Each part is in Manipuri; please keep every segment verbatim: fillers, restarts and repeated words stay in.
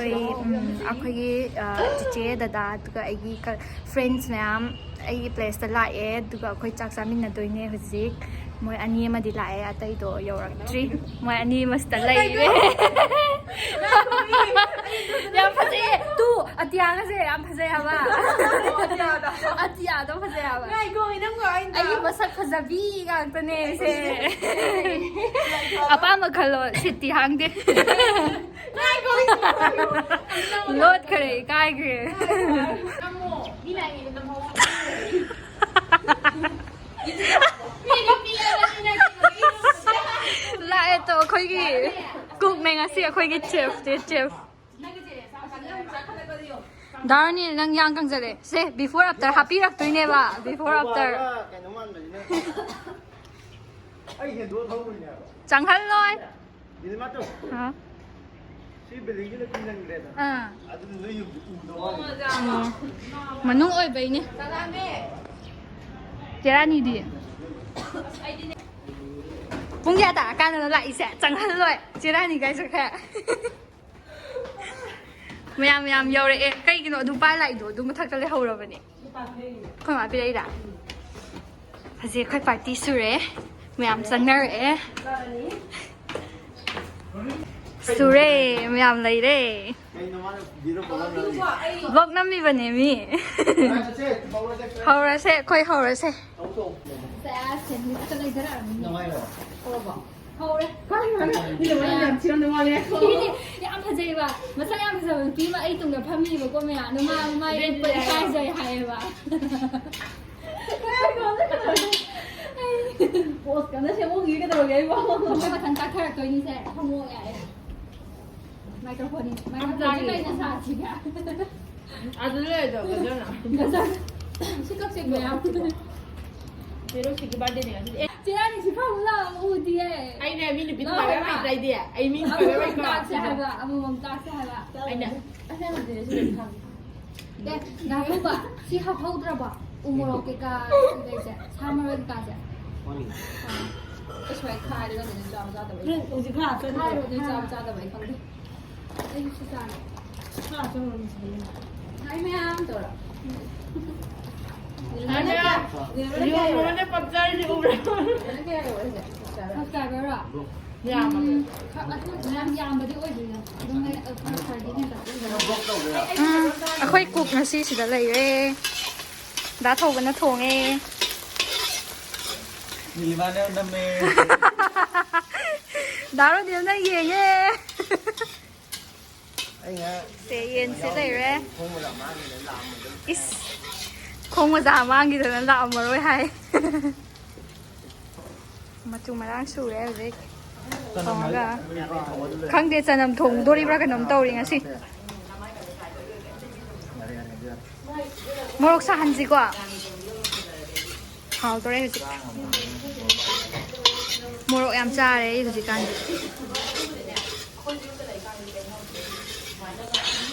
ꯑꯩꯈꯣꯏ, ꯎꯝ, ꯑꯩꯈꯣꯏꯒꯤ, ꯑ, ꯆꯤꯆꯦ, ꯗꯗꯥ, ꯑꯗꯨꯒ ꯑꯩꯒꯤ ꯀ-, friends ꯃꯌꯥꯝ ꯑꯩꯒꯤ place ꯇ ꯂꯥꯛꯑꯦ, ꯑꯗꯨꯒ ꯑꯩꯈꯣꯏ ꯆꯥꯛ ꯆꯥꯃꯤꯟꯅꯗꯣꯏꯅꯦ ꯍꯧꯖꯤꯛ꯫ ꯃꯣꯏ ꯑꯅꯤ ꯑꯃꯗꯤ ꯂꯥꯛꯑꯦ, ꯑꯇꯩꯗꯣ ꯌꯧꯔꯛꯇ꯭ꯔꯤ꯫ ꯃꯣꯏ ꯑꯅꯤ ꯑꯃꯁꯤꯗ ꯂꯩꯔꯦ꯫ ꯌꯥꯝ ꯐꯖꯩꯌꯦ꯫ ꯇꯨ, ꯑꯇꯤꯌꯥꯒꯁꯦ ꯌꯥꯝ ꯐꯖꯩ ꯍꯥꯏꯕ꯫ ꯑꯇꯤꯌꯥꯗꯣ ꯐꯖꯩ ꯍꯥꯏꯕ꯫ ꯉꯥꯏꯈꯣ, ꯅꯪ ꯋꯥ ꯑꯩꯅ ꯑꯩꯒꯤ ꯃꯁꯛ ꯐꯖꯕꯤ ꯉꯥꯛꯇꯅꯦ ꯁꯦ꯫ ꯑꯄꯥꯝꯕ ꯈꯜꯂꯣ, seat ꯇꯤ ꯍꯥꯡꯗꯦ꯫ ꯉꯥꯏꯈꯣ, ꯂꯣꯠꯈ꯭ꯔꯦ, ꯏꯀꯥꯏꯈ꯭ꯔꯦ꯫ ꯅꯝꯃꯣ, ꯃꯤ ꯂꯥꯛꯑꯦ, ꯅꯝꯍꯧ꯫ ꯂꯥꯛꯑꯦ ꯇꯣ, ꯑꯩꯈꯣꯏꯒꯤ cook ꯅꯦ ꯉꯁꯤ, ꯑꯩꯈꯣꯏꯒꯤ chef ꯁꯦ, chef꯫ ꯗꯥꯔꯅꯤ, ꯅꯪ ꯌꯥꯡ ꯀꯪꯖꯜꯂꯦ꯫ ꯁꯦ, before after ꯍꯥꯞꯄꯤꯔꯛꯇꯣꯏꯅꯦꯕ, before after꯫ ꯀꯩꯅꯣ ꯃꯥꯟꯕꯅꯤꯅ꯫ ꯑꯩ ꯍꯦꯟꯗꯣꯛꯑ ꯊꯧꯔꯤꯅꯦꯕ꯫ ꯆꯪꯍꯜꯂꯣꯏ꯫ ꯗꯤꯅꯤꯃꯥꯇꯣ꯫ ꯍꯥ? ꯁꯤ building ꯁꯤꯅ ꯀꯨꯏꯃꯟꯈ꯭ꯔꯦꯗ꯫ ꯑꯥ꯫ ꯑꯗꯨꯅ ꯅꯣꯏ ꯌꯨꯝꯁꯦ ꯎꯗꯕ ꯋꯥꯅꯤ꯫ ꯎꯝ꯫ ꯃꯅꯨꯡ ꯑꯣꯏꯕꯩꯅꯦ꯫ ꯆꯦ ꯔꯥꯅꯤꯗꯤ? ꯄꯨꯡ ꯀꯌꯥ ꯇꯥꯔꯀꯥꯟꯗꯅꯣ ꯂꯥꯛꯏꯁꯦ? ꯆꯪꯍꯜꯂꯣꯏ꯫ ꯆꯦ ꯔꯥꯅꯤ ꯀꯥꯏ ꯆꯠꯈ꯭ꯔꯦ? ꯃꯌꯥꯝ, ꯃꯌꯥꯝ ꯌꯧꯔꯛꯑꯦ꯫ ꯀꯩꯒꯤꯅꯣ ꯑꯗꯨ ꯄꯥꯏ ꯂꯥꯛꯏꯗꯣ? ꯑꯗꯨ ꯃꯊꯛꯇ ꯂꯩꯍꯧꯔꯕꯅꯦ꯫ ꯑꯩꯈꯣꯏ ꯃꯥ ꯄꯤꯔꯛꯏꯔꯥ? ꯍꯧꯖꯤꯛ ꯑꯩꯈꯣꯏ party ꯁꯨꯔꯦ꯫ ꯃꯌꯥꯝ ꯆꯪꯅꯔꯛꯑꯦ꯫ ꯁꯨꯔꯦ, ꯃꯌꯥꯝ ꯂꯩꯔꯦ꯫ Vlog ꯅꯝꯃꯤꯕꯅꯦ ꯃꯤ꯫ ꯍꯧꯔꯁꯦ, ꯑꯩꯈꯣꯏ ꯍꯧꯔꯁꯦ꯫ ꯍꯧꯔꯦ꯫ ꯌꯥꯝ ꯐꯖꯩꯕ, ꯃꯁꯛ ꯌꯥꯝ ꯐꯖꯕ ꯅꯨꯄꯤ ꯑꯃ ꯑꯩ ꯇꯨꯡꯗ ꯐꯝꯃꯤꯕꯀꯣ ꯃꯌꯥꯝ, ꯑꯗꯣ ꯃꯥ ꯃꯥꯏ ꯎꯠꯄ ꯏꯀꯥꯏꯖꯩ ꯍꯥꯏꯌꯦꯕ꯫ Pose ꯀꯟꯅ ꯁꯦꯝꯍꯧꯈꯤꯒꯦ ꯀꯩꯗꯧꯔꯒꯦ ꯑꯩꯕꯣ? ꯑꯩꯈꯣꯏ ꯃꯊꯪ ꯀꯥꯈꯠꯂꯛꯇꯣꯏꯅꯤꯁꯦ, ꯐꯝꯃꯣ ꯌꯥꯔꯦ꯫ Microphone ꯅꯤ, microphone ꯁꯤ ꯀꯩꯅ ꯁꯥꯁꯤꯒꯦ? ꯑꯗꯨ ꯂꯩꯔꯗ꯭ꯔꯣ ꯒꯖꯔꯅ? ꯒꯖꯔ꯫ ꯁꯤ ꯀꯛꯆꯦꯡꯗꯣ ꯃꯌꯥꯝ꯫ ꯆꯦꯔꯣꯁꯤꯒꯤ birthday ꯅꯦ ꯉꯁꯤꯗꯤ꯫ ꯑꯦ, ꯆꯦꯔꯥꯅꯤ ꯁꯤ ꯐꯥꯎ ꯂꯥꯛꯑꯝ ꯎꯗꯤꯌꯦ꯫ ꯑꯩꯅꯦ ꯃꯤ ꯅꯨꯄꯤ ꯂꯥꯛꯑꯣ ꯊꯨꯒꯥꯏꯕ ꯍꯥꯏꯕ꯫ ꯍꯩꯇ꯭ꯔꯦ ꯑꯩꯗꯤ꯫ ꯑꯩ ꯃꯤ ꯊꯨꯒꯥꯏꯕ ꯑꯃꯃꯝ ꯍꯩꯇ꯭ꯔꯦ꯫ ꯇꯥꯛꯁꯦ ꯍꯥꯏꯕ, ꯑꯃꯃꯝ ꯇꯥꯛꯁꯦ ꯍꯥꯏꯕ꯫ ꯑꯩꯅ ꯑꯁ, ꯑꯩ ꯍꯧꯖꯤꯛ ꯁꯤ ꯈꯪꯉꯦ꯫ ꯑꯦ, ꯉꯥꯏꯈꯣꯕ, ꯁꯤ ꯍꯥꯞꯍꯧꯗ꯭ꯔꯕꯣ? ꯎ ꯃꯣꯔꯣꯛ ꯀꯩꯀꯥ ꯀꯩꯀꯩꯁꯦ, ꯁꯥ ꯃꯔꯣꯏ ꯀꯩꯀꯥꯁꯦ꯫ ꯃꯥꯅꯤ꯫ ꯑꯥ꯫ ꯑꯁ, ꯍꯣꯏ, ꯈꯥꯏꯔꯒ ꯑꯗꯨꯝ ꯆꯥꯕ ꯆꯥꯗꯕ ꯑꯩ ꯅꯪ ꯍꯧꯖꯤꯛ ꯈꯥ ꯆꯠꯈ꯭ꯔꯦ꯫ ꯈꯥꯏꯔꯒ ꯑꯗꯨꯝ ꯆꯥꯕ ꯆꯥꯗꯕ ꯑꯩ ꯈꯪꯗꯦ꯫ ꯑꯩꯁꯨ ꯆꯥꯔꯦ꯫ ꯁꯥ ꯆꯪꯉꯣ, ꯅꯨꯡꯁꯤꯠ꯫ ꯍꯥꯏ ꯃꯌꯥꯝ ꯇꯧꯔ꯫ ꯍꯥꯏ ꯃꯌꯥꯝ꯫ ꯌꯣꯟꯕꯅ ꯄꯛꯆꯔꯗꯤ ꯎꯕ꯭ꯔꯥ? Subscriber ꯔꯣ? ꯌꯥꯝꯃꯕꯅꯦ꯫ ꯎꯝ, ꯈ-, ꯑꯗꯨ ꯌꯥꯝ ꯌꯥꯝꯕꯗꯤ ꯑꯣꯏꯗ꯭ꯔꯤꯗ꯫ ꯑꯗꯨꯝ ꯑꯩ, ꯑ, ꯈꯔ ꯈꯔꯗꯤ ꯍꯦꯟꯒꯠꯂꯦ꯫ ꯎꯝ, ꯑꯩꯈꯣꯏ ꯀꯨꯛ ꯉꯁꯤ ꯁꯤꯗ ꯂꯩꯔꯦ꯫ ꯗꯥ ꯊꯧꯕꯅ ꯊꯣꯡꯉꯦ꯫ ꯅꯤꯂꯤꯃꯥꯅ ꯅꯝꯃꯦ꯫ ꯗꯥ ꯔꯣꯅꯦꯜꯅ ꯌꯦꯡꯉꯦ꯫ ꯑꯩꯅ ꯁꯦ, ꯌꯦꯟꯁꯦ ꯂꯩꯔꯦ꯫ ꯈꯣꯡ ꯃꯣꯖꯥ ꯃꯥꯡꯈꯤꯗꯅ ꯂꯥꯛꯑꯝꯃꯣꯏꯗꯣꯏꯅꯤ꯫ ꯏꯁ, ꯈꯣꯡ ꯃꯣꯖꯥ ꯃꯥꯡꯈꯤꯗꯅ ꯂꯥꯛꯑꯝꯃꯔꯣꯏ ꯍꯥꯏ꯫ ꯃꯆꯨ ꯃꯔꯥꯡ ꯁꯨꯔꯦ ꯍꯧꯖꯤꯛ꯫ ꯆꯅꯝ ꯊꯣꯡꯉꯒ꯫ ꯍꯥꯏ-, ꯈꯪꯗꯦ, ꯆꯅꯝ ꯊꯣꯡꯗꯣꯔꯤꯕ꯭ꯔꯥ ꯀꯩꯅꯣꯝ ꯇꯧꯔꯤ ꯉꯁꯤ꯫ ꯌꯥꯔꯦ, ꯌꯥꯔꯦ, ꯌꯥꯔꯦ꯫ ꯃꯣꯔꯣꯛ ꯁꯥꯍꯟꯁꯤꯀꯣ꯫ ꯍꯥꯎꯗꯣꯔꯦ ꯍꯧꯖꯤꯛ꯫ ꯃꯣꯔꯣꯛ ꯌꯥꯝ ꯆꯥꯔꯦ ꯑꯩ ꯍꯧꯖꯤꯛꯀꯥꯟꯗꯤ꯫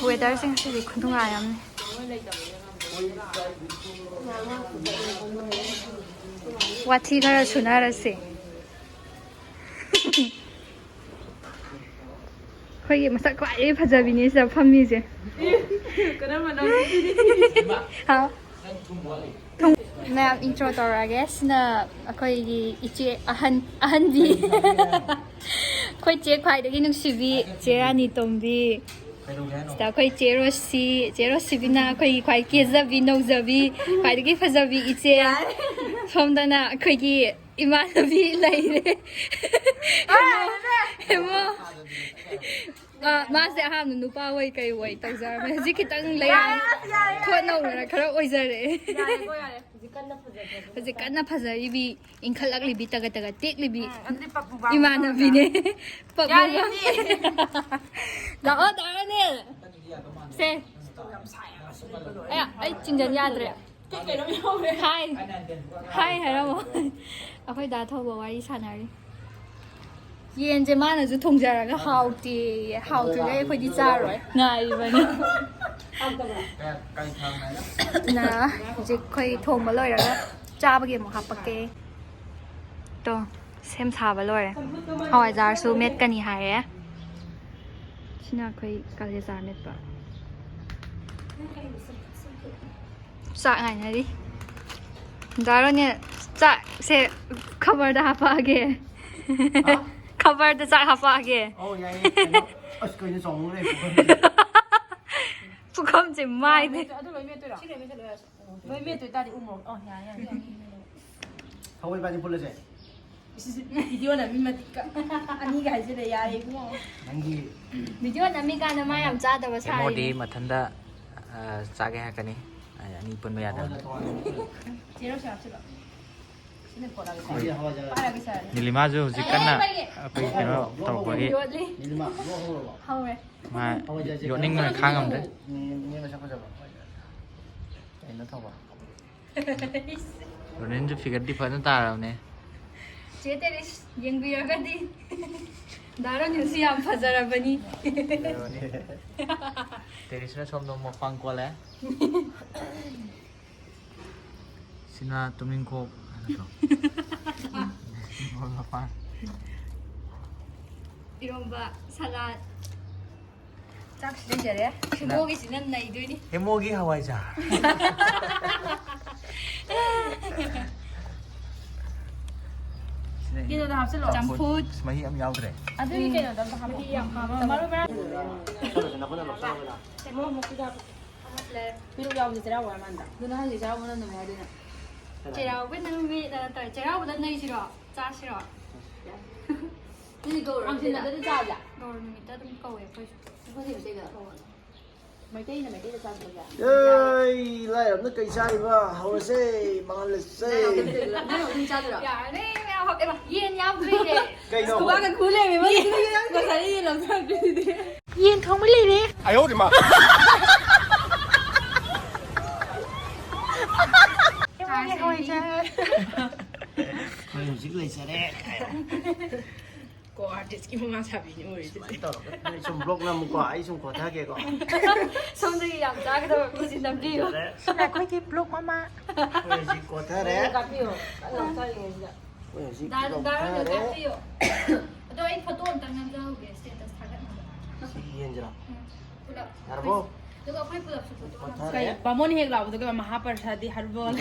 Weather ꯁꯦ ꯉꯁꯤꯗꯤ ꯈꯨꯅꯨꯡꯉꯥꯏ ꯑꯃꯅꯤ꯫ ꯋꯥꯊꯤ ꯈꯔ ꯁꯨꯅꯔꯁꯦ꯫ ꯑꯩꯈꯣꯏꯒꯤ ꯃꯁꯛ ꯈ꯭ꯋꯥꯏꯗꯒꯤ ꯐꯖꯕꯤꯅꯤ ꯁꯤꯗ ꯐꯝꯃꯤꯁꯦ꯫ ꯀꯔꯝꯕꯅꯣ? ꯍꯥꯎ꯫ ꯊꯨꯝ-, ꯃꯌꯥꯝ intro ꯇꯧꯔꯛꯑꯒꯦ꯫ ꯁꯤꯅ ꯑꯩꯈꯣꯏꯒꯤ ꯏꯆꯦ ꯑꯍꯟ, ꯑꯍꯟꯕꯤ꯫ ꯑꯩꯈꯣꯏ ꯆꯦ ꯈ꯭ꯋꯥꯏꯗꯒꯤ ꯅꯨꯡꯁꯤꯕꯤ ꯆꯦ ꯔꯥꯅꯤ ꯇꯣꯝꯕꯤ꯫ ꯁꯤꯗ ꯑꯩꯈꯣꯏ ꯆꯦ ꯔꯣꯁꯤ, ꯆꯦ ꯔꯣꯁꯤꯕꯤꯅ ꯑꯩꯈꯣꯏꯒꯤ ꯈ꯭ꯋꯥꯏ ꯀꯦꯖꯕꯤ, ꯅꯧꯖꯕꯤ, ꯈ꯭ꯋꯥꯏꯗꯒꯤ ꯐꯖꯕꯤ ꯏꯆꯦ꯫ ꯁꯣꯝꯗꯅ ꯑꯩꯈꯣꯏꯒꯤ ꯏꯃꯥꯟꯅꯕꯤ ꯂꯩꯔꯦ꯫ ꯍꯦꯃꯣ, ꯍꯦꯃꯣ꯫ ꯑ, ꯃꯥꯁꯦ ꯑꯍꯥꯟꯕ ꯅꯨꯄꯥ ꯑꯣꯏ ꯀꯩ ꯑꯣꯏ ꯇꯧꯖꯔꯝꯃꯦ꯫ ꯍꯧꯖꯤꯛ ꯈꯤꯇꯪ ꯂꯩꯔꯥꯡ ꯊꯣꯠ ꯅꯧꯅꯔ ꯈꯔ ꯑꯣꯏꯖꯔꯛꯑꯦ꯫ ꯌꯥꯔꯦꯀꯣ, ꯌꯥꯔꯦ꯫ ꯍꯧꯖꯤꯛ ꯀꯟꯅ ꯐꯖꯗ꯭ꯔꯕꯅꯤꯅ꯫ ꯍꯧꯖꯤꯛ ꯀꯟꯅ ꯐꯖꯔꯤꯕꯤ, ꯏꯪꯈꯠꯂꯛꯂꯤꯕꯤ, ꯇꯒꯠ ꯇꯒꯠ ꯇꯦꯛꯂꯤꯕꯤ ꯎꯝ, ꯑꯗꯨꯗꯤ ꯄꯞꯄꯨ ꯕꯥꯕꯨ ꯏꯃꯥꯟꯅꯕꯤꯅꯦ꯫ ꯄꯞꯄꯨ ꯌꯥꯔꯦ, ꯕꯥꯕꯨ꯫ ꯏꯆꯦ꯫ ꯂꯥꯛꯑꯣ, ꯗꯥ ꯔꯣꯅꯦꯜ꯫ ꯁꯦ꯫ ꯑꯌꯥ, ꯑꯩ ꯆꯤꯡꯖꯟ ꯌꯥꯗ꯭ꯔꯦ꯫ ꯀꯩ ꯀꯩꯅꯣ ꯌꯥꯎꯔꯦ꯫ ꯍꯥꯏ꯫ ꯍꯥꯏ ꯍꯥꯏꯔꯝꯃꯣ꯫ ꯑꯩꯈꯣꯏ ꯗꯥ ꯊꯧꯕ ꯋꯥꯔꯤ ꯁꯥꯟꯅꯔꯤ꯫ ꯌꯦꯟꯁꯦ ꯃꯥꯅꯁꯨ ꯊꯣꯡꯖꯔꯒ ꯍꯥꯎꯇꯦꯌꯦ꯫ ꯍꯥꯎꯇ꯭ꯔꯤꯈꯩ ꯑꯩꯈꯣꯏꯗꯤ ꯆꯥꯔꯣꯏ꯫ ꯉꯥꯏꯔꯤꯕꯅꯤ꯫ ꯍꯥꯎꯇꯕ꯭ꯔꯥ? ꯀꯩ ꯊꯥꯎ ꯉꯥꯏꯅ? ꯑꯗꯨꯅ ꯍꯧꯖꯤꯛ ꯑꯩꯈꯣꯏ ꯊꯣꯡꯕ ꯂꯣꯏꯔꯒ ꯆꯥꯕꯒꯤ ꯑꯃꯨꯛ ꯍꯥꯞꯄꯛꯀꯦ꯫ ꯇꯣ, ꯁꯦꯝ ꯁꯥꯕ ꯂꯣꯏꯔꯦ꯫ ꯍꯋꯥꯏꯖꯥꯔꯁꯨ ꯃꯦꯠꯀꯅꯤ ꯍꯥꯏꯔꯦ꯫ ꯁꯤꯅ ꯑꯩꯈꯣꯏ ꯀꯥꯂꯦꯖꯥ ꯃꯦꯠꯄ꯫ ꯆꯥꯛ ꯉꯥꯏꯅꯔꯤ꯫ ꯗꯥꯔꯣꯅꯦ, ꯆꯥꯛꯁꯦ ꯈꯕꯔꯗ ꯍꯥꯄꯛꯑꯒꯦ꯫ ꯍꯥ? ꯈꯕꯔꯗ ꯆꯥꯛ ꯍꯥꯄꯛꯑꯒꯦ꯫ ꯑꯧ, ꯌꯥꯏꯌꯦ꯫ ꯀꯩꯅꯣ, ꯑꯁ, ꯀꯩꯅꯣ ꯆꯥꯎꯃꯟꯈ꯭ꯔꯦ ꯄꯨꯈꯝꯁꯦ꯫ ꯄꯨꯈꯝꯁꯦ ꯃꯥꯏꯅꯦ꯫ ꯑꯗꯨ ꯂꯣꯏ ꯃꯦꯠꯇꯣꯏꯔꯣ? ꯁꯤ ꯂꯣꯏ ꯃꯦꯠꯁꯜꯂꯣ ꯌꯥꯔꯦ꯫ ꯂꯣꯏ ꯃꯦꯠꯇꯣꯏ ꯇꯥꯔꯗꯤ ꯎ ꯃꯣꯔꯣꯛ꯫ ꯑꯣ, ꯌꯥꯔꯦ, ꯌꯥꯔꯦ꯫ ꯊꯧꯕ ꯏꯕꯥꯅꯤ ꯄꯨꯜꯂꯁꯦ꯫ ꯏꯁ, ꯏꯁ, ꯚꯤꯗꯤꯑꯣꯅ ꯃꯤ ꯃꯇꯤꯛ ꯀ-, ꯑꯅꯤꯒ ꯍꯥꯏꯖꯤꯜꯂꯦ, ꯌꯥꯔꯦ ꯏꯕꯨꯡꯉꯣ꯫ ꯅꯪꯒꯤ ꯚꯤꯗꯤꯑꯣ ꯅꯝꯃꯤꯀꯥꯟꯗ ꯃꯥ ꯌꯥꯝ ꯆꯥꯗꯕ ꯍꯦꯃꯣꯗꯤ ꯁꯥꯔꯤꯅꯦ꯫ ꯃꯊꯟꯇ, ꯑ, ꯆꯥꯒꯦ ꯍꯥꯏꯔꯛꯀꯅꯤ꯫ ꯑ, ꯑꯅꯤ ꯄꯨꯟꯕ ꯌꯥꯗꯕꯅꯤ꯫ ꯆꯦꯔꯣ ꯁꯤ ꯍꯥꯞꯆꯤꯜꯂꯣ꯫ ꯁꯤꯅ ꯀꯣꯠꯂꯒ ꯆꯥ-, ꯍꯋꯥꯏꯖꯥꯔ, ꯍꯋꯥꯏꯖꯥꯔ꯫ ꯄꯥꯏꯔꯒ ꯆꯥꯔꯦ꯫ ꯅꯤꯂꯤꯃꯥꯁꯨ ꯍꯧꯖꯤꯛ ꯀꯟꯅ ꯑꯩ ꯄꯥꯏꯒꯦ꯫ ꯑꯩꯈꯣꯏ ꯀꯩꯅꯣ ꯇꯧꯔꯛꯄꯒꯤ ꯌꯣꯠꯂꯤ꯫ ꯅꯤꯂꯤꯃꯥ, ꯂꯣꯛ ꯍꯧꯔꯕꯣ? ꯍꯧꯔꯦ꯫ ꯃꯥ ꯍꯋꯥꯏꯖꯥꯔꯁꯦ ꯌꯣꯠꯅꯤꯡꯕꯅ ꯈꯥꯡꯉꯝꯗ꯭ꯔꯦ꯫ ꯃꯤ, ꯃꯤ ꯃꯁꯛ ꯐꯖꯕ ꯍꯋꯥꯏꯖꯥꯔ꯫ ꯀꯩꯅꯣ ꯇꯧꯕ꯫ ꯔꯣꯅꯦꯜꯁꯨ ꯐꯤꯒꯔꯗꯤ ꯐꯖꯅ ꯇꯥꯔꯕꯅꯦ꯫ ꯆꯦ ꯇꯦꯔꯤꯁ ꯌꯦꯡꯕꯤꯔꯒꯗꯤ ꯗꯥ ꯔꯣꯅꯦꯜꯁꯨ ꯌꯥꯝ ꯐꯖꯔꯕꯅꯤ꯫ ꯇꯦꯔꯤꯁꯅ ꯁꯣꯝꯗ ꯃꯈ꯭ꯋꯥꯡ ꯀꯣꯜꯂꯦ꯫ ꯁꯤꯅ ꯇꯨꯝꯅꯤꯡꯈꯣꯛ ꯍꯥꯏ ꯅꯠꯇ꯭ꯔꯣ? ꯃꯈ꯭ꯋꯥꯡ꯫ ꯏꯔꯣꯝꯕ, ꯁꯂꯥꯗ꯫ ꯆꯥꯛꯁꯨ ꯂꯩꯖꯔꯦ꯫ ꯁꯤꯅ ꯍꯦꯃꯣꯒꯤꯁꯤꯅ ꯅꯩꯗꯣꯏꯅꯤ꯫ ꯍꯦꯃꯣꯒꯤ ꯍꯋꯥꯏꯖꯥꯔ꯫ ꯁꯤꯅ ꯀꯩꯅꯣꯗ ꯍꯥꯞꯆꯤꯜꯂꯣ꯫ ꯆꯝꯐꯨꯠ꯫ ꯆꯝꯐꯨꯠ꯫ ꯑꯁ, ꯃꯍꯤ ꯌꯥꯝ ꯌꯥꯎꯗ꯭ꯔꯦ꯫ ꯑꯗꯨꯒꯤ ꯎꯝ꯫ ꯀꯩꯅꯣꯗꯣ ꯑꯝꯇ ꯍꯥꯞꯄꯣ꯫ ꯃꯍꯤ ꯌꯥꯝ ꯍꯥꯞꯄꯣ꯫ ꯃꯔꯣꯏ ꯃꯔꯥꯡ꯫ ꯍꯦꯃꯣ ꯑꯃꯨꯛ ꯄꯤꯖꯕ꯫ ꯍꯥꯞꯂꯦ꯫ ꯄꯤꯔꯨꯛ ꯌꯥꯎꯕꯁꯦ ꯆꯩꯔꯥꯎꯕ ꯃꯥꯟꯗ꯭ꯔꯥ? ꯑꯗꯨꯅ ꯍꯥꯏꯁꯦ ꯆꯩꯔꯥꯎꯕ ꯅꯨꯃꯤꯠ ꯍꯥꯏꯗꯨꯅ꯫ ꯆꯩꯔꯥꯎꯕ ꯅꯨꯃꯤꯠ, ꯑ, ꯇꯧꯔꯦ꯫ ꯆꯩꯔꯥꯎꯕꯗ ꯅꯩꯁꯤꯔꯣ? ꯆꯥꯁꯤꯔꯣ? ꯌꯥꯏ꯫ ꯅꯣꯏꯗꯤ ꯒꯧꯔ ꯍꯥꯡꯆꯤꯠ ꯅꯨꯃꯤꯠꯇ? ꯅꯠꯇꯗꯤ ꯆꯥꯕ꯭ꯔꯥ? ꯒꯧꯔ ꯅꯨꯃꯤꯠꯇ ꯑꯗꯨꯝ ꯀꯧꯋꯦ ꯑꯩꯈꯣꯏꯁꯨ꯫ ꯑꯩꯈꯣꯏꯗꯤ ꯃꯩꯇꯩꯗ ꯀꯧꯋꯦ꯫ ꯃꯩꯇꯩꯅ ꯃꯩꯇꯩꯗ ꯆꯥꯕꯁꯦ꯫ ꯑꯦ, ꯂꯥꯏꯔꯕꯅ ꯀꯩ ꯆꯥꯔꯤꯕ? ꯍꯧꯔꯁꯦ, ꯃꯥꯡꯍꯜꯂꯁꯦ꯫ ꯅꯪ ꯍꯧꯖꯤꯛ ꯆꯥꯗꯣꯏꯔꯣ? ꯌꯥꯔꯦ, ꯃꯌꯥꯝ ꯍꯧ-, ꯑꯦ, ꯃꯥ, ꯌꯦꯟ ꯌꯥꯎꯗ꯭ꯔꯤꯅꯦ꯫ ꯀꯩꯅꯣ? ꯈꯨꯕꯥꯛꯀ ꯈꯨ ꯂꯩꯔꯝꯃꯦ, ꯃꯣꯏ ꯉꯁꯥꯏ ꯌꯦꯟ ꯂꯧꯊꯣꯔꯛꯇ꯭ꯔꯤꯗꯨꯗꯤ꯫ ꯌꯦꯟ ꯊꯣꯡꯕ ꯂꯩꯔꯦ꯫ ꯑꯌꯣ ꯃꯥ꯫ ꯆꯥꯁꯦ꯫ ꯑꯩꯈꯣꯏ ꯍꯧꯖꯤꯛ ꯂꯩꯖꯔꯦ꯫ ꯀꯣ ꯑꯥꯔꯇꯤꯁꯀꯤ ꯃꯃꯥ ꯁꯥꯕꯤꯅꯤ ꯑꯣꯏꯔꯤꯁꯦ꯫ ꯁꯨꯃꯥꯏꯅ ꯇꯧꯔꯒ ꯅꯣꯏ ꯁꯨꯝ ꯕ꯭ꯂꯣꯛ ꯅꯝꯃꯨꯀꯣ, ꯑꯩ ꯁꯨꯝ ꯀꯣꯊꯒꯦꯀꯣ꯫ ꯁꯣꯝꯗꯒꯤ ꯌꯥꯝ ꯆꯥꯒꯗꯕ ꯄꯣꯠꯁꯤ ꯅꯝꯕꯤꯌꯨ꯫ ꯌꯥꯔꯦ꯫ ꯁꯤꯅ ꯑꯩꯈꯣꯏꯒꯤ ꯕ꯭ꯂꯣꯛ ꯃꯃꯥ꯫ ꯑꯩꯈꯣꯏ ꯍꯧꯖꯤꯛ ꯀꯣꯊꯔꯦ꯫ ꯀꯥꯞꯄꯤꯌꯣ꯫ ꯀꯟꯅ ꯆꯥꯔꯤꯉꯩꯁꯤꯗ꯫ ꯑꯩꯈꯣꯏ ꯍꯧꯖꯤꯛ ꯗꯥ-, ꯕ꯭ꯂꯣꯛ ꯗꯥ ꯔꯣꯅꯦꯜ ꯀꯣꯊꯔꯦ꯫ ꯀꯥꯞꯄꯤꯌꯣ꯫ ꯑꯗꯣ ꯑꯩ ꯐꯣꯇꯣ ꯑꯝꯇꯪ ꯅꯝꯖꯍꯧꯒꯦ, ꯁ꯭ꯇꯦꯇꯁ ꯊꯥꯒꯠꯅꯕ꯫ ꯁꯤ ꯌꯦꯟꯁꯤꯔꯣ? ꯌꯥꯔꯕꯣ? ꯑꯗꯨꯒ ꯑꯩꯈꯣꯏ ꯄꯨꯂꯞꯁꯨ ꯐꯣꯇꯣ ꯅꯝꯁꯦ꯫ ꯄꯣꯊꯥꯔꯦ꯫ ꯀꯩ ꯕꯥꯃꯣꯟ ꯍꯦꯛ ꯂꯥꯎꯕꯗꯨꯒ ꯃꯍꯥ ꯄ꯭ꯔꯁꯥꯗꯤ ꯍꯔꯕꯜ꯫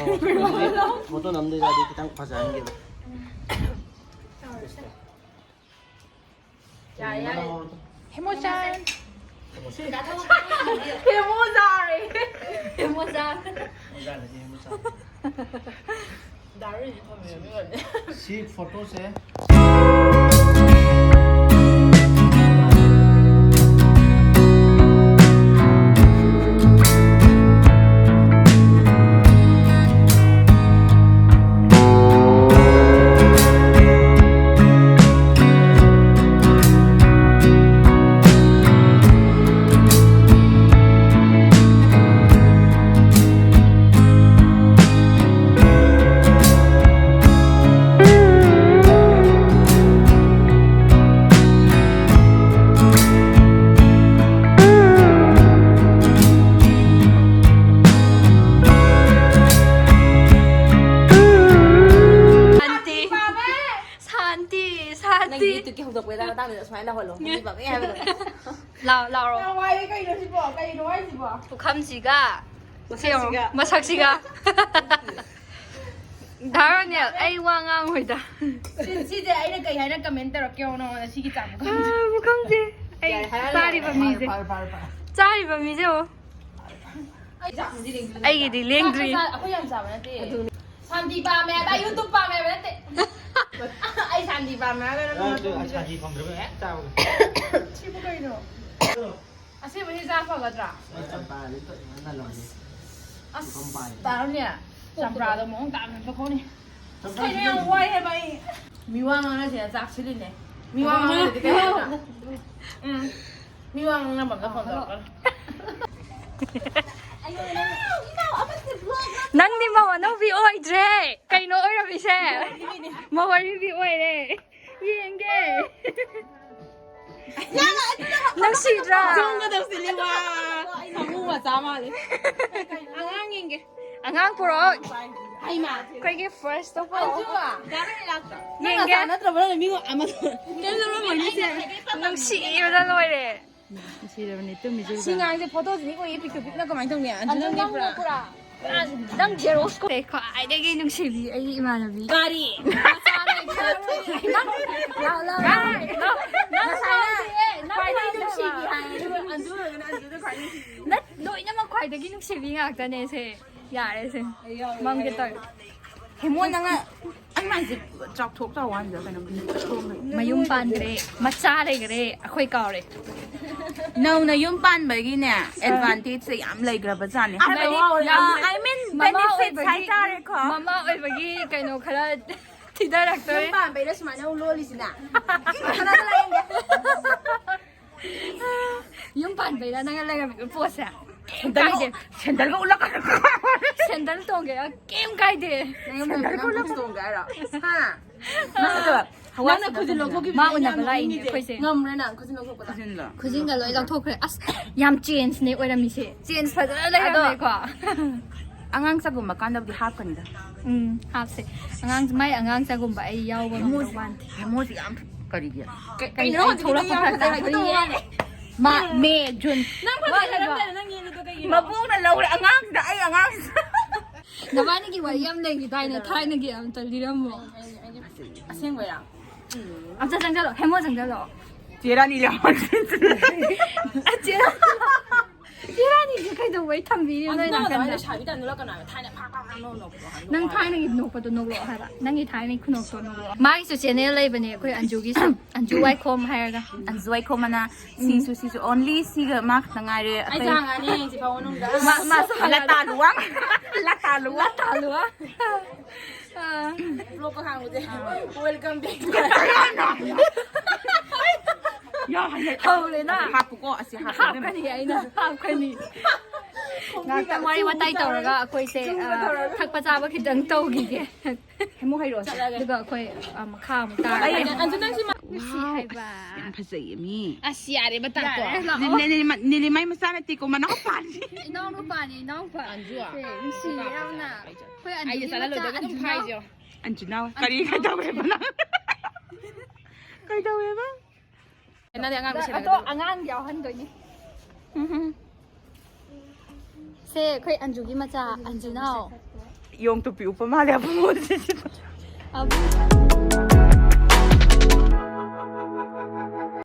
ꯐꯣꯇꯣ ꯅꯝꯗꯣꯏ ꯇꯥꯔꯗꯤ ꯈꯤꯇꯪ ꯐꯖꯍꯟꯒꯦꯕ꯫ ꯇꯧꯔꯁꯦ꯫ ꯌꯥꯔꯦ, ꯌꯥꯔꯦ꯫ ꯍꯦꯃꯣꯆꯥꯟ꯫ ꯍꯦꯃꯣꯆꯥꯔꯦ꯫ ꯍꯦꯃꯣꯆꯥꯟ꯫ ꯗꯥꯔꯨꯏꯁꯦ ꯊꯝꯕꯤꯔꯝꯃꯤ ꯑꯣꯏꯔꯝꯅꯤ꯫ ꯁꯤ ꯐꯣꯇꯣꯁꯦ꯫ ꯁꯥꯟꯇꯤ꯫ ꯁꯥꯟꯇꯤ, ꯁꯥꯟꯇꯤ꯫ ꯅꯪꯒꯤ ꯌꯨꯇ꯭ꯌꯨꯕꯀꯤ ꯍꯧꯗꯣꯛꯄꯒꯤ ꯃꯇꯥꯡꯗ ꯁꯨꯃꯥꯏꯅ ꯂꯧꯍꯜꯂꯣ꯫ ꯁꯥꯟꯇꯤ ꯄꯥꯝꯃꯦ ꯍꯥꯏꯕꯗꯣ꯫ ꯂꯥꯎ, ꯂꯥꯎꯔꯣ꯫ ꯌꯥꯝ ꯋꯥꯏꯌꯦ, ꯀꯩꯅꯣ ꯁꯤꯕꯣ? ꯀꯩꯅꯣ ꯍꯥꯏꯁꯤꯕꯣ? ꯄꯨꯈꯝꯁꯤꯒ, ꯁꯤ ꯌꯦꯡꯉꯣ, ꯃꯁꯛꯁꯤꯒ꯫ ꯃꯁꯛꯁꯤꯒ꯫ ꯗꯥ ꯔꯣꯅꯦꯜ, ꯑꯩ ꯋꯥ ꯉꯥꯡꯉꯣꯏꯗ꯫ ꯁꯤ-, ꯁꯤꯁꯦ ꯑꯩꯅ ꯀꯩ ꯍꯥꯏꯅ ꯀꯃꯦꯟ ꯇꯧꯔꯛꯀꯦ ꯌꯦꯡꯉꯣ ꯅꯉꯣꯟꯗ ꯁꯤꯒꯤ ꯆꯥꯕ ꯄꯨꯈꯝꯁꯦ꯫ ꯑꯥ, ꯄꯨꯈꯝꯁꯦ꯫ ꯑꯩ ꯌꯥꯔꯦ, ꯍꯥꯏꯔꯅꯨ, ꯆꯥꯔꯤꯕ ꯌꯥꯔꯦ, ꯃꯤꯁꯦ꯫ ꯐꯔꯦ, ꯐꯔꯦ, ꯐꯔꯦ, ꯐꯔꯦ꯫ ꯆꯥꯔꯤꯕ ꯃꯤꯁꯦ ꯌꯦꯡꯉꯣ꯫ ꯑꯩꯒꯤꯗꯤ ꯂꯦꯡꯗ꯭ꯔꯤ꯫ ꯆꯥꯛ ꯆꯥ-, ꯑꯩꯈꯣꯏ ꯌꯥꯝ ꯆꯥꯕ ꯅꯠꯇꯦ꯫ ꯑꯗꯨꯅꯤ꯫ ꯁꯥꯟꯇꯤ ꯄꯥꯝꯃꯦ ꯍꯥꯏꯕ, ꯑꯩ ꯌꯨꯇ꯭ꯌꯨꯕ ꯄꯥꯝꯃꯦ ꯍꯥꯏꯕ ꯅꯠꯇꯦ꯫ ꯑꯩ ꯁꯥꯟꯇꯤ ꯄꯥꯝꯃꯦ ꯍꯥꯏꯔꯒ ꯅꯪ ꯅꯪ ꯃꯇꯣꯟꯁꯤꯗ ꯁꯥꯟꯇꯤ ꯐꯪꯗ꯭ꯔꯕ ꯍꯦꯛ ꯆꯥꯕꯗꯣ꯫ ꯁꯤꯕꯨ ꯀꯩꯅꯣ? ꯑꯁꯦꯡꯕ ꯍꯤꯟꯖꯥꯡ ꯐꯒꯗ꯭ꯔꯥ? ꯑꯩ ꯆꯝꯄ꯭ꯔꯥꯗꯤ ꯇꯣꯠꯂꯒ ꯂꯣꯏꯔꯦ꯫ ꯑꯁ, ꯀꯝꯄꯥꯏ꯫ ꯇꯥꯔꯨꯅꯦ꯫ ꯆꯝꯄ꯭ꯔꯥꯗꯣ ꯃꯑꯣꯡ ꯇꯥꯅ ꯐꯈꯣꯅꯦ꯫ ꯆꯝꯄ꯭ꯔꯥ ꯀꯩꯅꯣ ꯌꯥꯝ ꯁꯤꯖꯟ ꯋꯥꯏ ꯍꯥꯏꯕ ꯑꯩ꯫ ꯃꯤ ꯋꯥ ꯉꯥꯡꯅꯁꯤꯅ ꯆꯥꯛ ꯁꯤꯜꯂꯤꯅꯦ꯫ ꯃꯤ ꯋꯥ ꯉꯥꯡꯅꯗꯗꯤ ꯀꯩ ꯍꯥꯏꯅꯣ? ꯎꯝ꯫ ꯃꯤ ꯋꯥ ꯉꯥꯡꯅꯕ ꯑꯝꯇ ꯐꯣꯟ ꯇꯧꯔꯛꯀꯅꯨ꯫ ꯅꯪꯗꯤ ꯃꯧ ꯑꯅꯧꯕꯤ ꯑꯣꯏꯗ꯭ꯔꯦ꯫ ꯀꯩꯅꯣ ꯑꯣꯏꯔꯝꯃꯤꯁꯦ? ꯃꯧ ꯑꯔꯤꯕꯤ ꯑꯣꯏꯔꯦ꯫ ꯌꯦꯡꯒꯦ꯫ ꯅꯨꯡꯁꯤꯗ꯭ꯔꯥ? ꯆꯣꯡꯒꯗꯧꯁꯤꯜꯂꯤ, ꯋꯥ꯫ ꯁꯥꯃꯨ ꯃꯆꯥ ꯃꯥꯜꯂꯦ꯫ ꯑꯉꯥꯡ ꯌꯦꯡꯒꯦ꯫ ꯑꯉꯥꯡ ꯄꯨꯔꯛꯑꯣ꯫ ꯑꯩꯈꯣꯏꯒꯤ first of all ꯌꯦꯡꯒꯦ꯫ ꯅꯠꯇ꯭ꯔꯕ꯭ꯔꯥ? ꯃꯤ ꯑꯃ ꯀꯩꯝ ꯂꯧꯔꯝꯃꯣꯏꯅꯦ ꯁꯦ꯫ ꯅꯨꯡꯁꯤꯕꯗ ꯂꯣꯏꯔꯦ꯫ ꯁꯤꯔꯕꯅꯤ ꯇꯨꯝꯃꯤꯁꯦ꯫ ꯁꯤ ꯉꯥꯡꯁꯦ ꯐꯣꯇꯣꯁꯤꯅꯤ ꯀꯣ, ꯄꯤꯛꯇꯨ ꯄꯤꯛꯅ ꯀꯃꯥꯏꯅ ꯇꯧꯅꯤ? ꯑꯟꯖꯨ, ꯅꯪꯗꯤ ꯄꯨꯔꯥ ꯅꯪ ꯖꯦꯔꯣꯛꯁ ꯀꯣ꯫ ꯑꯩ ꯈ꯭ꯋꯥꯏꯗꯒꯤ ꯅꯨꯡꯁꯤꯕꯤ ꯑꯩꯒꯤ ꯏꯃꯥꯟꯅꯕꯤ꯫ ꯀꯔꯤ? ꯅꯪ ꯂꯥꯎ, ꯂꯥꯎ, ꯂꯥꯎ, ꯂꯥꯎ, ꯅꯪ ꯁꯥꯎꯗꯦ, ꯅꯪ ꯈ꯭ꯋꯥꯏꯗꯒꯤ ꯂꯥꯎ, ꯅꯨꯡꯁꯤꯕꯤ ꯂꯥꯎ꯫ ꯍꯥꯏ, ꯑꯗꯨꯒ ꯑꯟꯖꯨꯅ, ꯑꯟꯖꯨꯗ ꯈ꯭ꯋꯥꯏꯗꯒꯤ ꯅꯨꯡꯁꯤꯕꯤ꯫ ꯅꯠ-, ꯂꯣꯏꯅꯃꯛ ꯈ꯭ꯋꯥꯏꯗꯒꯤ ꯅꯨꯡꯁꯤꯕꯤ ꯉꯥꯛꯇꯅꯦ ꯁꯦ꯫ ꯌꯥꯔꯦ ꯁꯦ꯫ ꯑꯩ ꯌꯥꯎꯔꯦ, ꯃꯝꯒꯦ ꯑꯩ ꯇꯧꯔꯦ꯫ ꯍꯦꯃꯣ, ꯅꯪꯅ ꯑꯩ ꯃꯥꯏꯁꯦ ꯆꯥꯎꯊꯣꯛ ꯆꯥꯎ ꯋꯥꯅꯤꯗ ꯀꯩꯅꯣ ꯁꯣꯝꯗ꯫ ꯃꯌꯨꯝ ꯄꯥꯟꯈ꯭ꯔꯦ, ꯃꯆꯥ ꯂꯩꯈ꯭ꯔꯦ, ꯑꯩꯈꯣꯏ ꯀꯥꯎꯔꯦ꯫ ꯅꯧꯅ ꯌꯨꯝ ꯄꯥꯟꯕꯒꯤꯅꯦ, ꯑꯥ꯫ Advantageꯁꯦ ꯌꯥꯝ ꯂꯩꯈ꯭ꯔꯕ ꯖꯥꯠꯅꯤ꯫ ꯑꯗꯒꯤ, ꯌꯥꯝ, I mean, ꯃꯃꯥ benefits ꯑꯣꯏꯕꯒꯤ, ꯍꯥꯏꯇꯥꯔꯦꯀꯣ꯫ ꯃꯃꯥ ꯑꯣꯏꯕꯒꯤ ꯀꯩꯅꯣ ꯈꯔ ꯊꯤꯗꯔꯛꯇꯣꯔꯦ꯫ ꯌꯨꯝ ꯄꯥꯟꯕꯩꯔ ꯁꯨꯃꯥꯏꯅ ꯑꯃꯨꯛ ꯂꯣꯜꯂꯤꯁꯤꯅ? ꯀꯅꯥꯗ ꯂꯥꯏꯌꯦꯡꯒꯦ? ꯌꯨꯝ ꯄꯥꯟꯕꯩꯔ ꯅꯪꯅ ꯂꯩꯔꯝꯃꯤꯕ ꯄꯣꯠꯁꯦ? ꯁꯦꯟꯗꯜꯒ, ꯀꯥꯏꯗꯦ꯫ ꯁꯦꯟꯗꯜꯒ ꯎꯠꯂꯛꯀꯅꯨ꯫ ꯁꯦꯟꯗꯜ ꯇꯣꯡꯒꯦꯔꯥ ꯀꯩꯝ ꯀꯥꯏꯗꯦ꯫ ꯅꯪ ꯌꯨꯝ ꯂꯩꯕ ꯅꯪ ꯈꯨꯖꯤꯟ ꯇꯣꯡꯒꯦ ꯍꯥꯏꯔꯣ? ꯍꯥ? ꯅꯪ ꯅꯠꯇꯕ, ꯍꯋꯥꯏ ꯅꯪꯅ ꯁꯦꯟꯗꯜ ꯈꯨꯖꯤꯟ ꯇꯣꯡꯒꯦ꯫ ꯂꯧꯊꯣꯛꯈꯤꯕꯗꯨꯅꯦ ꯃꯥ ꯑꯩꯅ ꯎꯅꯕ ꯌꯥꯝ ꯂꯥꯛꯏꯅꯦ ꯅꯣꯛꯅꯤꯡꯉꯤꯁꯦ꯫ ꯑꯩꯈꯣꯏꯁꯦ꯫ ꯉꯝꯕ꯭ꯔꯥ ꯅꯪ ꯈꯨꯖꯤꯟ ꯂꯧꯊꯣꯛꯄꯗ? ꯈꯨꯖꯤꯟꯗꯣ꯫ ꯈꯨꯖꯤꯟꯒ ꯂꯣꯏ ꯂꯧꯊꯣꯛꯈ꯭ꯔꯦ꯫ ꯑꯁ, ꯌꯥꯝ changeꯅꯦ ꯑꯣꯏꯔꯝꯃꯤꯁꯦ꯫ Change ꯐꯖꯅ ꯑꯗꯣ ꯂꯩꯔꯝꯃꯦꯀꯣ꯫ ꯑꯉꯥꯡ ꯆꯒꯨꯝꯕ ꯀꯥꯟꯗꯕꯨꯗꯤ ꯍꯥꯞꯀꯅꯤꯗ꯫ ꯎꯝ, ꯍꯥꯞꯁꯦ꯫ ꯑꯉꯥꯡ, ꯃꯥꯏ ꯑꯉꯥꯡ ꯆꯒꯨꯝꯕ ꯑꯩ ꯌꯥꯎꯕ ꯉꯝꯗꯧ ꯃꯥꯟꯗꯦ꯫ ꯍꯦꯃꯣꯁꯦ ꯌꯥꯝ ꯀꯔꯤꯒꯤ? ꯀ-, ꯀꯩꯅꯣ ꯑꯩ ꯍꯧꯖꯤꯛꯀꯤꯗꯣ ꯊꯣꯛꯂꯛꯄ ꯌꯥꯝ ꯐꯔꯛ ꯇꯥꯏ꯫ ꯐꯖꯅ ꯍꯥꯏꯕꯗꯤ ꯌꯥꯔꯦ꯫ ꯃꯥ, ꯃꯦ, ꯖꯨꯟ꯫ ꯅꯪ ꯐꯖꯅ ꯂꯣꯏꯔꯕꯣ? ꯍꯥꯏꯔꯝꯗꯥꯏꯗ ꯅꯪ ꯌꯦꯡꯉꯤꯗꯣ ꯀꯩꯒꯤꯅꯣ? ꯃꯕꯣꯛꯅ ꯂꯧꯔꯦ ꯑꯉꯥꯡꯁꯤꯗ, ꯑꯩ ꯑꯉꯥꯡꯁꯤꯗ꯫ ꯅꯕꯥꯅꯤꯒꯤ ꯋꯥꯔꯤ ꯌꯥꯝ ꯂꯩꯈꯤꯗꯥꯏꯅꯦ, ꯊꯥꯏꯅꯒꯤ ꯑꯝꯇ ꯂꯤꯔꯝꯃꯣ꯫ ꯑꯁꯦꯡꯕꯩꯔꯥ? ꯑꯝꯇ ꯆꯪꯁꯜꯂꯣ, ꯍꯦꯃꯣ ꯆꯪꯁꯜꯂꯣ꯫ ꯆꯦ ꯔꯥꯅꯤ ꯂꯩꯍꯧꯔꯦ꯫ ꯑ, ꯆꯦ ꯔꯥ-, ꯆꯦ ꯔꯥꯅꯤꯁꯦ ꯀꯩꯗꯧꯕꯩ ꯊꯝꯕꯤꯔꯤꯅꯣ ꯅꯣꯏ ꯑꯗꯨ ꯅꯥꯀꯟꯗ? ꯅꯪ ꯂꯩꯁꯥꯕꯤ ꯇꯥꯏꯞꯇ ꯅꯣꯛꯂꯛꯀꯅꯣ ꯍꯥꯏꯕ, ꯊꯥꯏꯅ ꯐꯥꯛ ꯐꯥꯛ ꯐꯥꯛ ꯅꯣꯛ-, ꯅꯣꯛꯄꯗꯣ ꯍꯥꯏꯕ ꯅꯪ ꯋꯥꯅꯤ꯫ ꯊꯥꯏꯅꯒꯤ ꯅꯣꯛꯄꯗꯣ ꯅꯣꯛꯂꯛꯑꯣ ꯍꯥꯏꯕ꯫ ꯅꯪꯒꯤ ꯊꯥꯏꯅꯒꯤ ꯈꯨꯅꯣꯛꯇꯣ ꯅꯣꯛꯂꯛꯑꯣ꯫ ꯃꯥꯒꯤꯁꯨ channel ꯂꯩꯕꯅꯦ ꯑꯩꯈꯣꯏ ꯑꯟꯖꯨꯒꯤꯁꯨ, ꯑꯟꯖꯨ ꯋꯥꯏꯈꯣꯝ ꯍꯥꯏꯔꯒ꯫ ꯑꯟꯖꯨ ꯋꯥꯏꯈꯣꯝ ꯑꯅ ꯁꯤꯁꯨ, ꯁꯤꯁꯨ, only ꯁꯤꯒ ꯃꯥ ꯈꯛꯇ ꯉꯥꯏꯔꯦ꯫ ꯑꯩ ꯑꯇꯩ ꯆꯥꯡꯉꯅꯤ ꯍꯧꯖꯤꯛ ꯐꯥꯎꯕ ꯃꯅꯨꯡꯗ꯫ ꯃꯥ-, ꯃꯥꯁꯨ ꯍꯪꯉꯛꯑꯔꯣꯏ꯫ ꯂꯇꯥ ꯂꯨꯋꯥꯡ꯫ ꯂꯇꯥ ꯂꯨꯋꯥꯡ꯫ ꯂꯇꯥ ꯂꯨꯋꯥꯡ꯫ ꯑꯥ꯫ Vlogꯀ ꯍꯥꯡꯉꯨꯁꯦ꯫ Welcome back to ꯌꯥ, ꯍꯥꯏꯌꯦ꯫ ꯍꯧꯔꯦꯅ꯫ ꯍꯥꯞꯄꯨꯀꯣ, ꯑꯁꯤ ꯍꯥꯞꯄꯨ, ꯏꯕꯦꯝꯃ꯫ ꯍꯥꯞꯀꯅꯤ, ꯑꯩꯅ ꯍꯥꯞꯀꯅꯤ꯫ ꯉꯥꯛꯇꯪ ꯋꯥꯔꯤ ꯋꯥꯇꯥꯏ ꯇꯧꯔꯒ ꯑꯩꯈꯣꯏꯁꯦ, ꯑ, ꯊꯛꯄ ꯆꯥꯕ ꯈꯤꯇꯪ ꯇꯧꯈꯤꯒꯦ꯫ ꯍꯦꯃꯨ ꯍꯩꯔꯛꯑꯣ꯫ ꯑꯗꯨꯒ ꯑꯩꯈꯣꯏ, ꯑ, ꯃꯈꯥ ꯑꯃꯨꯛ ꯇꯥꯔꯒꯦ꯫ ꯑꯩ ꯑꯟꯖꯨ, ꯅꯪ ꯁꯤ ꯃꯥ- ꯅꯨꯡꯁꯤ Wow, ꯍꯥꯏꯕ꯫ ꯑꯁ, ꯌꯥꯝ ꯐꯖꯩꯌꯦ ꯃꯤ. ꯑꯁ ꯌꯥꯔꯦ ꯃꯇꯥꯡ ꯀꯣ꯫ ꯌꯥꯔꯦ, ꯂꯥꯛꯑꯣ꯫ ꯅꯤꯂꯤꯃꯥꯏ ꯃꯆꯥ ꯅꯠꯇꯦꯀꯣ, ꯃꯅꯥꯎꯄꯥꯅꯤ. ꯏꯅꯥꯎꯅꯨꯄꯥꯅꯤ, ꯏꯅꯥꯎꯄꯥ. ꯑꯟꯖꯨ, ꯁꯦ, ꯅꯨꯡꯁꯤ ꯌꯥꯝꯅ. ꯑꯩꯈꯣꯏ ꯑꯩꯁꯦ ꯑꯟꯖꯨꯒꯤ ꯆꯠꯍꯜꯂꯣꯏꯗꯕ ꯃꯆꯥ ꯑꯗꯨꯝ ꯑꯟꯖꯨꯅ. ꯐꯥꯏꯁꯦ꯫ ꯑꯟꯖꯨꯅꯥꯎ. ꯀꯔꯤ ꯀꯩꯗꯧꯋꯦꯕ ꯅꯪ? ꯀꯩꯗꯧꯋꯦꯕ? ꯅꯪꯗꯤ ꯑꯉꯥꯡꯗꯣ ꯑꯗꯣ ꯁꯦꯟꯅꯒꯗꯕ꯫ ꯑꯉꯥꯡ ꯌꯥꯎꯍꯟꯗꯣꯏꯅꯤ. ꯁꯦ, ꯑꯩꯈꯣꯏ ꯑꯟꯖꯨꯒꯤ ꯃꯆꯥ, ꯑꯟꯖꯨꯅꯥꯎ. ꯌꯣꯡ ꯇꯨꯄꯤ ꯎꯞꯄ ꯃꯥꯜꯂꯦ ꯑꯕꯨꯡꯉꯣꯁꯦ. ꯑꯕꯨꯡ.